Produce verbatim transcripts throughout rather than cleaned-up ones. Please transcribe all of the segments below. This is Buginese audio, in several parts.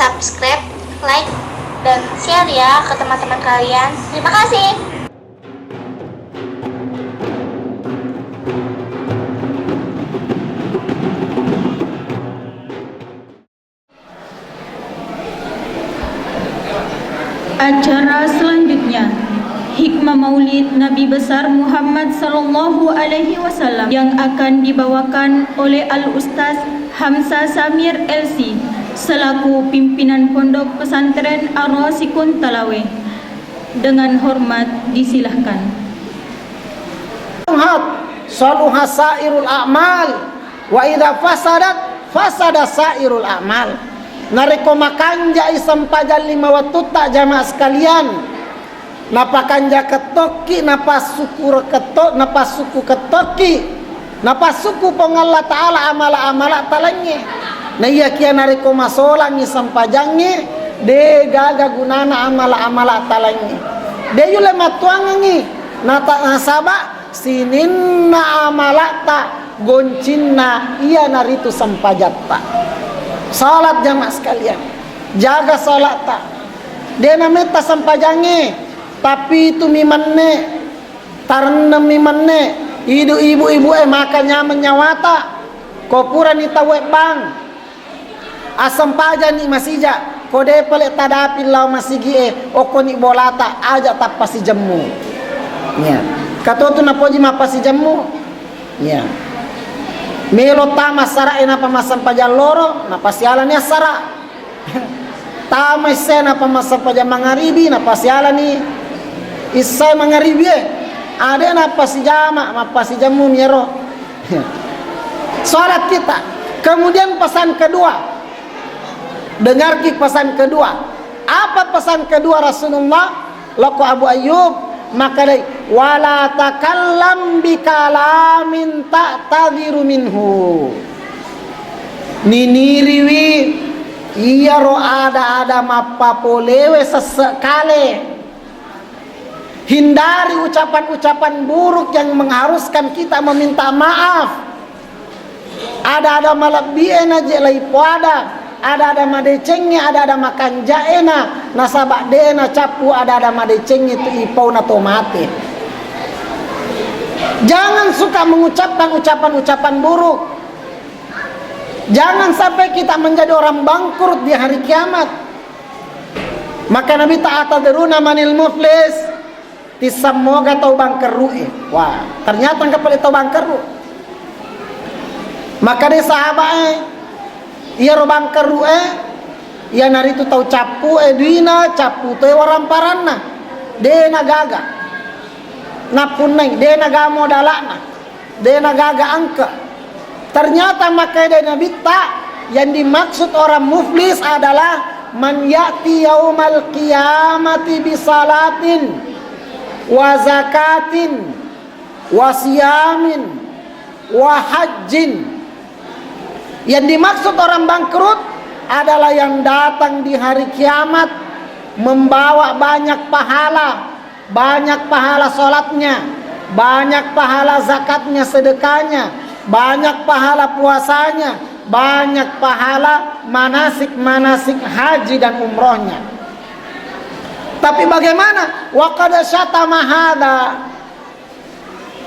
subscribe, like, dan share ya ke teman-teman kalian. Terima kasih. Acara selanjutnya, Hikmah Maulid Nabi Besar Muhammad Sallallahu Alaihi Wasallam, yang akan dibawakan oleh Al Ustaz Hamzah Samir L C selaku pimpinan Pondok Pesantren Ar-Rasikun Talawe. Dengan hormat disilahkan. Saluhat, saluha sairul a'mal, wa idza fasadat, fasada sairul a'mal. Narekko makanjai sempajang lima wattutta, jamaah sekalian, napakanja kettokki, napassukkuru ketto-, napassuku kettokki, napassuku Puang Allah Ta'ala amala-amala talengnge. Naiyakia narekko masolangngi sempajangnge, de gaga gunana amala-amala talengnge. De yulle mattuangengngi, nata-, nasaba sininna amala'ta goncinna iyanaritu sempajatta. Salat, jamaah sekalian, jaga sala'ta. De nametta sempajangnge, tapi itu mi menne, tarennem mi menne, idu-, ibu-ibu e maka nyameng nyawata. Ko purani tauwe bang, assempajani masija, ko de pale tadapi lao masigi e, okkoni bolata, aja tappasijemmu. Ya. Katotu napoji mappasijemmu. Ya. Melo tama assara e napa massempajang loro, napasialani assara. Tama issai napa massempajang mangaribi, napasialani issai mangaribi e. Ade napasijama, mappasijemmu miro. Salat kita. Kemudian pesan kedua. Dengarki pesan kedua. Apa pesan kedua Rasulullah? Loko Abu Ayyub, makkedai, "Wala takallam bikalamin ta'tadhiru minhu." Niniriwi iyaro ada-ada mappapolewe sesse kale. Hindari ucapan-ucapan buruk yang mengharuskan kita meminta maaf. Ada-ada malebbi'e naje laipoada, ada-ada madecengnge, ada-ada makanja'ena, nasaba de nacappu ada-ada madecengnge tu ipauna to mate. Jangan suka mengucapkan ucapan-ucapan buruk. Jangan sampai kita menjadi orang bangkrut di hari kiamat. Maka Nabi ta, "Atadruna manil muflis?" Tissammoga tau bangkerru'e. Wah, ternyata engka pale tau bangkerru. Maka de sahabae, iyaro bangkerru'e, iyanaritu tau cappu'e duina, cappu toe waramparanna. De nagaga. Nappunnai, de nagaga modala'na. De nagaga engka. Ternyata makkedai Nabitta, yang dimaksud orang muflis adalah man ya'ti yaumal qiyamati bisalatin wa zakatin wa siyamin wa hajjin. Yang dimaksud orang bangkrut adalah yang datang di hari kiamat membawa banyak pahala, banyak pahala sholatnya, banyak pahala zakatnya, sedekahnya, banyak pahala puasanya, banyak pahala manasik-manasik haji dan umrohnya. Tapi bagaimana? Wa qad syatama hadza.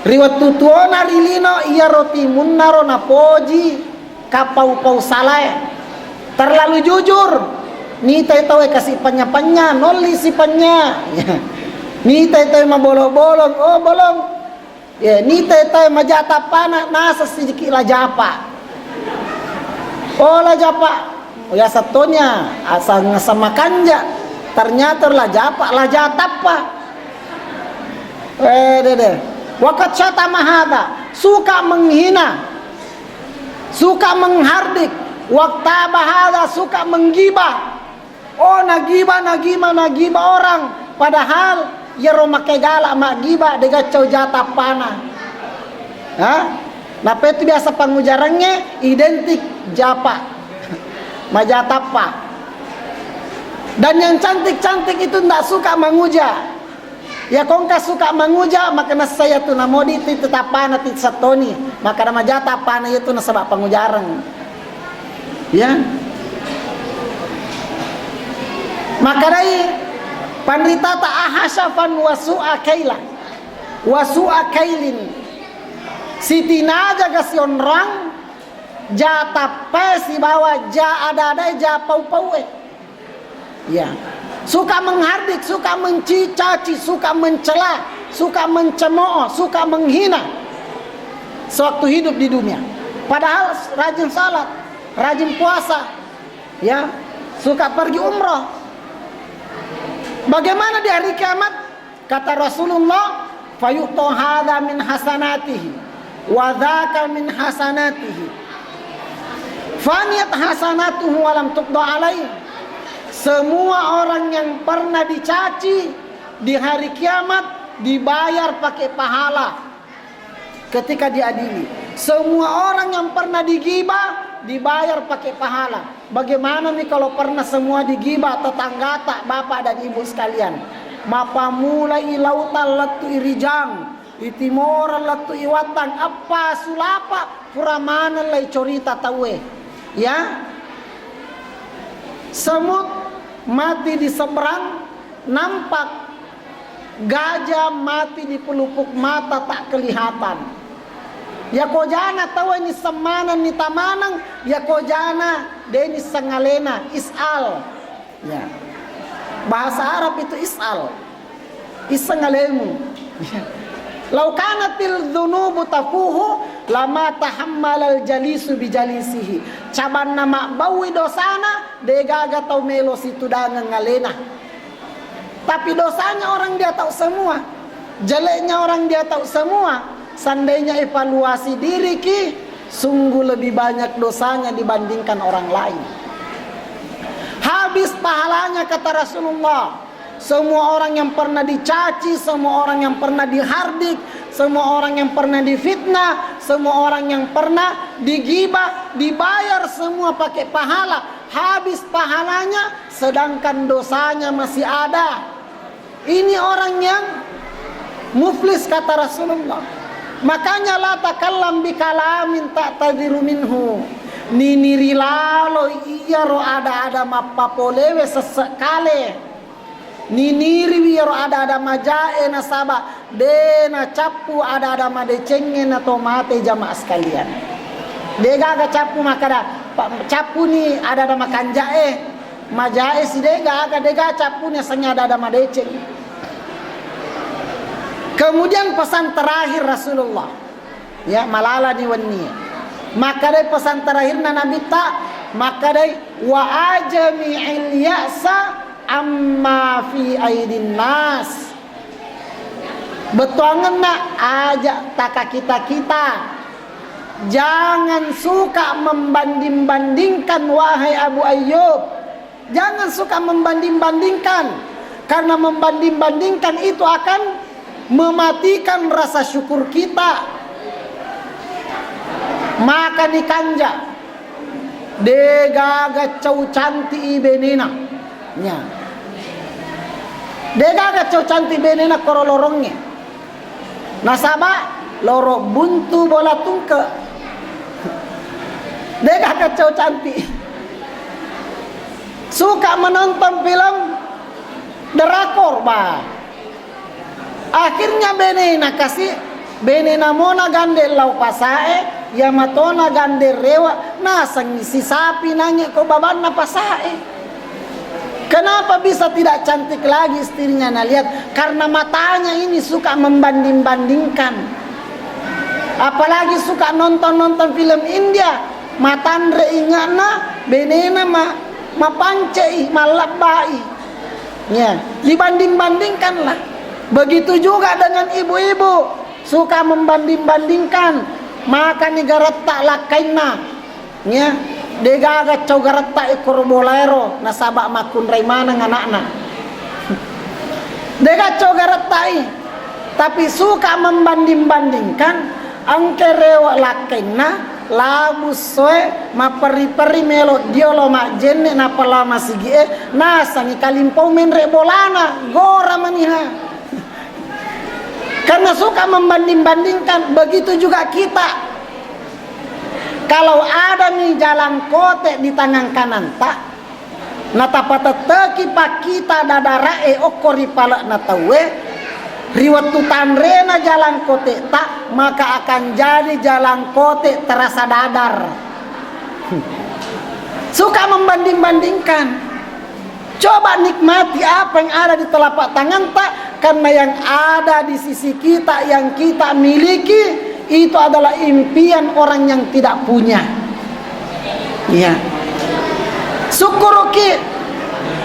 Ri wettu tuona ri lino, iyaro timunnaro napoji kapau-pau salae. Terlalu jujur. Nitai tauwe kasi penya-penya, nolli si penya. Nitai tauwe mabolong-bolong, oh bolong. Ya, nitai tauwe maja tappana, nasa sijiki lajapa. Oh lajapa. Oh, ya satonya, asal sama kanja. Ternyata lajapa, lajatappa. Eh, dede. Wa qad syatama hadza, suka menghina, suka menghardik. Waghtaba hadza, suka menggibah. Oh, nagibah, nagibah, nagibah orang. Padahal iyaro makkegala maggiba de gaccau jatappana. Ha? Nappa itu biasa pangujarangnge identik japa. Majatappa. Dan yang cantik-cantik itu ndak suka manguja. Ya kongka suka manguja, maka nassa ya tu namodi ti tetapana ti settoni, maka na majatappana ya tu nasaba pangujarang. Ya. Makkedai panritata, ahasafan wa su'a kaila, wa su'a kailin. Sitinaja ga sionrang, ja tappae sibawa ja ada-adae, ja pau-paue. Ya. Suka menghardik, suka mencaci, suka mencela, suka mencemooh, suka menghina sewaktu hidup di dunia. Padahal rajin salat, rajin puasa, ya, suka pergi umroh. Bagaimana di hari kiamat? Kata Rasulullah, fayu'ta hadza min hasanatihi wa dzaka min hasanatihi. Faniyat hasanatuhu wa lam tuqda alaih. Semua orang yang pernah dicaci di hari kiamat dibayar pakai pahala. Ketika diadili, semua orang yang pernah digibah dibayar pakai pahala. Bagaimana nih kalau pernah semua digibah tetanggata, bapak dan ibu sekalian? Mapamulai lautan lettu i rijang, i timoran lettu i wattang, eppa sulapa pura maneng lai corita tauwe. Ya, semut mati di seberang, nampak gajah mati di pelupuk mata tak kelihatan. Yako jana tauwe nisseng maneng nita maneng, yako jana de nisseng alena, is'al. Ya. Bahasa Arab itu is'al. Isseng alemu. Lau kanatil dzunubu tafuhu lama tahammalal jalisu bijalisihi. Cabanna mabbaui dosana, degaga tau melo situdangeng alena. Tapi dosanya orang dia tahu semua, jeleknya orang dia tahu semua. Seandainya evaluasi diri ki, sungguh lebih banyak dosanya dibandingkan orang lain. Habis pahalanya, kata Rasulullah. Semua orang yang pernah dicaci, semua orang yang pernah dihardik, semua orang yang pernah difitnah, semua orang yang pernah digibah, dibayar semua pakai pahala. Habis pahalanya, sedangkan dosanya masih ada. Ini orang yang muflis, kata Rasulullah. Makanya la takallam bikalamin ta'tadhiru minhu. Niniri lalo iyaro ada-ada mappapolewe sesse kale. Niniriwi iyaro ada-ada majae nasaba de nacappu ada-ada madecengnge nato mate, jamaah sekalian. Degaga cappu makkada, "Pa-, cappuni ada-ada makanjae, majae si degaga, dega cappuni asengnge ada-ada madeceng." Kemudian pesan terakhir Rasulullah, ya, malalani wennie. Makkadai pesan terakhirna Nabitta, makkadai, "Wa ajmi'il ya'sa amma fi aidin nas." Bettuangenna, aja takakita-kita. Jangan suka membanding-bandingkan, wahai Abu Ayyub. Jangan suka membanding-bandingkan. Karena membanding-bandingkan itu akan mematikan rasa syukur kita. Maka nikanja. Degaga cau cantik i benena. Ya. Degaga cau cantik benena koro lorongnge. Nasaba loro buntu bola tungke. Degaga cau cantik. Suka menonton film drakor, bah. Akhirnya benena kasi, benena mona gande lao pasae, iya matona gande rewa, nasengngi sisapi nange ko babanna pasae. Kenapa bisa tidak cantik lagi istrinya nalihat? Karena matanya ini suka membanding-bandingkan. Apalagi suka nonton-nonton film India, matanre inge'na, benena ma-, mapancei, mallabbai. Ya, dibanding-bandingkanlah. Begitu juga dengan ibu-ibu, suka membanding-bandingkan, makani garetta lakkainna. Ya, degaga cau garetta ikkoro bolaero, nasaba makkunrai maneng anakna. Dega cau garettai, tapi suka membanding-bandingkan, engke rewe lakkainna, labu soe, maperri-perri melo diolo majjenne, nappa lao masigie, nasengngi kalimpau menre bolana, gora maniha. Karena suka membanding-bandingkan, begitu juga kita. Kalau ada nih jalan kote di tangan kananta, Natapatetteki pakkita dadara'e okko ri pale'na tauwe, ri wettu tanrena jalangkote'ta, maka akan jadi jalangkote terasa dadar. Suka membanding-bandingkan. Coba nikmati apa yang ada di telapak tanganta, karena yang ada di sisi kita, yang kita miliki, itu adalah impian orang yang tidak punya. Iya. Syukuruki,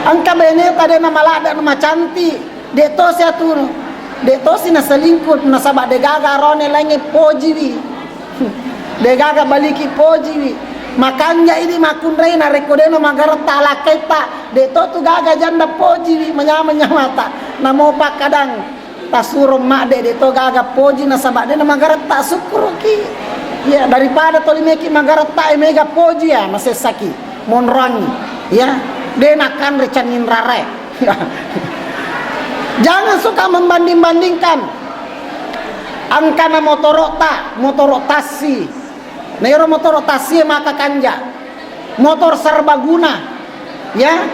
engka beneta de' namaladde' namacanti, de' tosi atunu, de' tosi naselingkuh, nasaba' de'gaga arone laingnge pojiwi. De'gaga baliki pojiwi. Makanja' idi makkunrai narekko de' namagaretta alakkaitta, de' to tu gaga janda pojiwi manyameng nyawata. Namo pakkadang tasuro madde, de' to gaga poji nasaba' de' namagaretta, sukkuruki. Iya, daripada toli meki magaretta e mega poji ya, masessaki, monroangi. Ya, de' nakanre canging rarae. Jangan suka membanding-bandingkan. Engkana motoro'ta, motoro' tassi. Na ero motoro' tassi e maka kanja'. Motor serbaguna. Ya.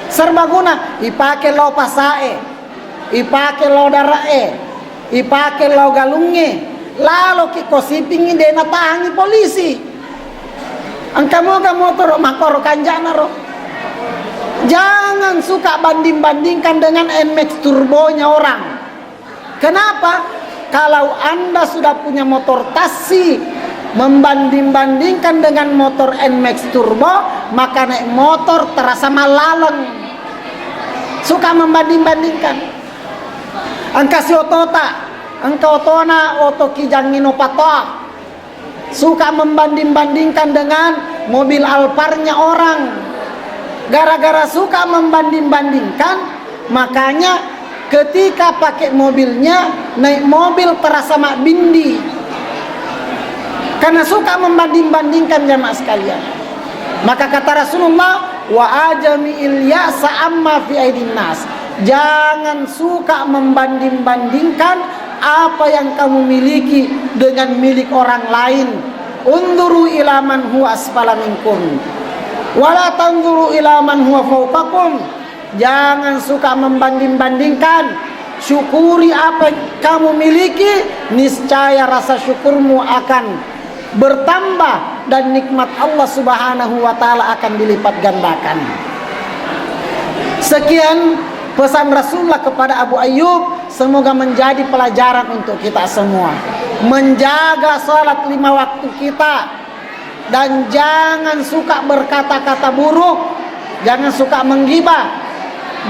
Serbaguna, ipake lao pasae, ipake lao dara'e, ipake lao galungnge. Laloki ko sipingngi de' natahangi polisi. Engka moga motoro' makkoro kanja'na ro. Jangan suka banding-bandingkan dengan Nmax turbonya orang. Kenapa? Kalau Anda sudah punya motor tassi, membanding-bandingkan dengan motor Nmax turbo, maka naik motor terasa malaleng. Suka membanding-bandingkan. Engka si otota, engka otona oto Kijang Innova toa. Suka membanding-bandingkan dengan mobil Alphardnya orang. Gara-gara suka membanding-bandingkan, makanya ketika pakai mobilnya, naik mobil terasa mabbindi. Karena suka membanding-bandingkan, jamaah sekalian. Maka kata Rasulullah, "Wa ajmi'il ya'sa amma fi aidin nas." Jangan suka membanding-bandingkan apa yang kamu miliki dengan milik orang lain. Unzuru ila man huwa asfala minkum. Wala tanzuru ila man huwa fauqakum. Jangan suka membanding-bandingkan. Syukuri apa yang kamu miliki, niscaya rasa syukurmu akan bertambah dan nikmat Allah Subhanahu wa Ta'ala akan dilipat gandakan. Sekian pesan Rasulullah kepada Abu Ayyub, semoga menjadi pelajaran untuk kita semua. Menjaga salat lima waktu kita, dan jangan suka berkata-kata buruk, jangan suka menggibah,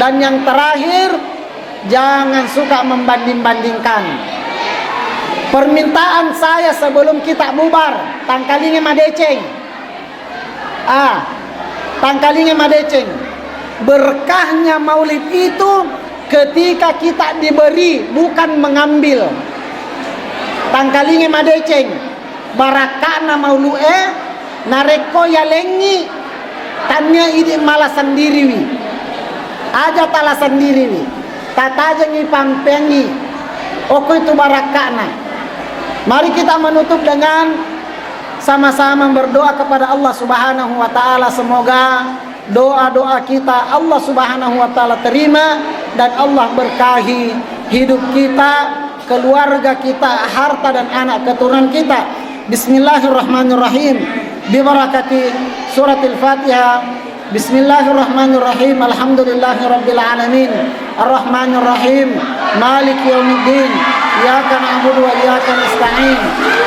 dan yang terakhir, jangan suka membanding-bandingkan. Permintaan saya sebelum kita bubar, tangkalinga madeceng. Ah, tangkalinga madeceng. Berkahnya maulid itu ketika kita diberi, bukan mengambil. Tangkalinga madeceng. Barakka'na maulu'e, narekko yalengngi, tannia idi mala sendiriwi. Aja tala sendiriwi. Tatajengngi, pampeangngi. Okko itu barakka'na. Mari kita menutup dengan sama-sama berdoa kepada Allah Subhanahu wa Ta'ala. Semoga doa-doa kita Allah Subhanahu wa Ta'ala terima dan Allah berkahi hidup kita, keluarga kita, harta dan anak keturunan kita. Bismillahirrahmanirrahim. Bibarakati suratil Fatihah. Bismillahirrahmanirrahim. Alhamdulillahirabbil alamin. Arrahmanirrahim. Maliki yaumiddin. Iyyaka na'budu wa iyyaka nasta'in.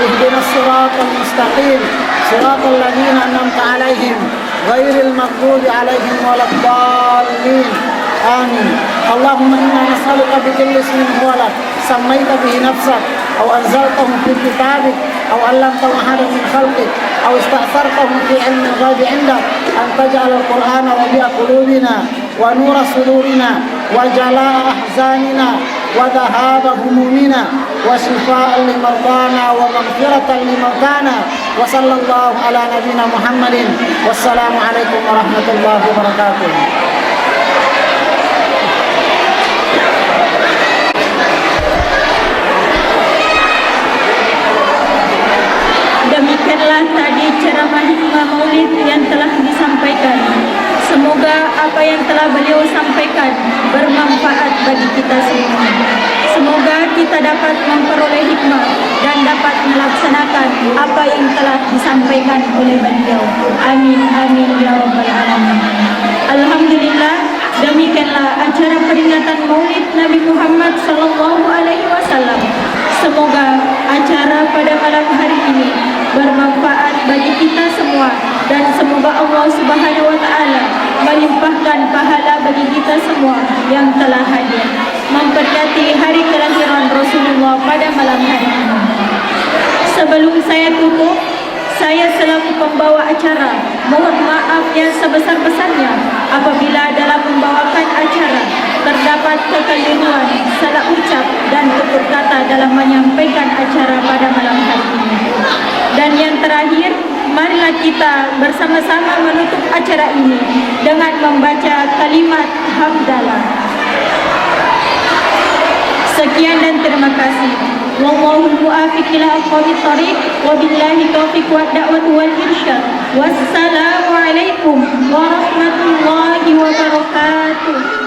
Ihdinas siratal mustaqim. Siratal ladzina an'amta 'alaihim ghairil maghdubi 'alaihim waladdallin. Amin. Allahumma inna nas'aluka bi kulli ismin huwa lak, sammaita bihi nafsak, aw anzaltahu fi kitabik, aw 'allamtahu ahadan min khalqik, aw ista'sartahu fi 'ilmil ghaibi 'indak, an taj'alal Qur'ana rabi'a qulubina wa nura sudurina wa jala'a ahzanina wa dhahaba humumina wa syifa'an li mardana wa maghfiratan li mautana. Wa sallallahu ala nabina Muhammadin. Wassalamualaikum warahmatullahi wabarakatuh. Demikianlah tadi ceramah hikmah maulid yang telah disampaikan. Semoga Apa yang telah beliau sampaikan bermanfaat bagi kita semua. Semoga kita dapat memperoleh hikmah dan dapat melaksanakan apa yang telah disampaikan oleh beliau. Amin, amin, ya rabbal alamin. Alhamdulillah, demikianlah acara peringatan Maulid Nabi Muhammad sallallahu alaihi wasallam. Semoga acara pada malam hari ini bermanfaat bagi kita semua dan semoga Allah Subhanahu wa Ta'ala melimpahkan pahala bagi kita semua yang telah hadir memperingati hari kelahiran Rasulullah pada malam hari ini. Sebelum saya tutup, saya selaku pembawa acara mohon maaf yang sebesar-besarnya apabila dalam membawakan acara terdapat kekeliruan, salah ucap, dan tutur kata dalam menyampaikan acara pada malam hari ini. Dan yang terakhir, marilah kita bersama-sama menutup acara ini dengan membaca kalimat hamdalah. Sekian dan terima kasih. Wallahul muwaffiq ila aqwamit thariq. Wabillahi taufiq wad da'watu wal irsyad. Wassalamualaikum warahmatullahi wabarakatuh.